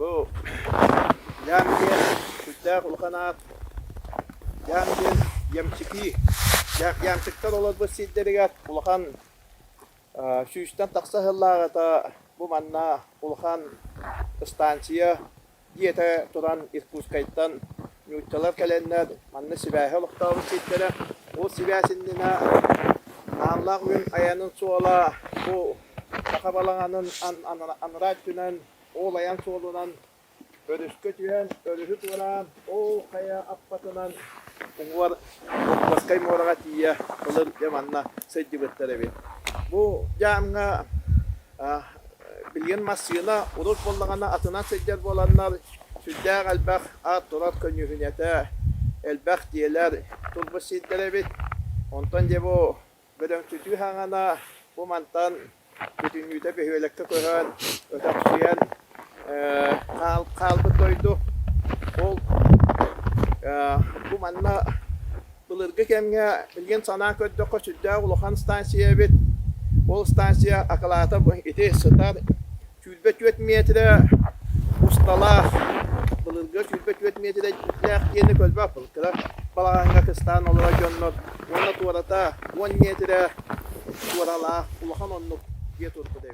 Бу Дьаам диэн сүрдээх улахан аат. Дьаам диэн ямчики. Ямчиктар олорбут сирдэригэр улахан сүүстэн тахса сыллааҕыта бу манна улахан станция Дьиэтэ туран Иркутскайтан нууччалар кэлэннэр манна сибээһи олохтообут сирдэрэ. Ол сибээс иннинэ Ааллаах Үүн айанын суола бу саха балаҕанын анараа өттүнэн ол айан суолунан өрүскэ түһэн, өрүһү туораан, ол хайа аппатынан уҥуор Охотскай муораҕа тиийэ былыр дьэ манна сылдьыбыттар эбит. Бу дьаамҥа Билигин массыына урут буоллаҕына атынан сылдьар буоланнар сүрдээх элбэх аат турар көньүүһүнэтэ, элбэх дьиэлэр турбут сирдэрэ эбит. Онтон дьэ бу бөдөҥсүтүү хаҥана бу мантан бүтүннүүтэ бөһүөлэккэ көһөн, өтөхсүйэн хаалбыт дойду. Ол бу манна Былыргы кэмҥэ билигин санаан көрдөххө сүрдээх улахан станция эбит. Ол станция акылаата ити сытар 24 миэтирэ усталаах былыргы 24 миэтирэлээх диэни көрбөппүн. Кыра балаҕаҥҥа кыстаан олорор дьоннор уонна туората 10 миэтирэ туоралаах улахан оннук дьиэ турбут эбит.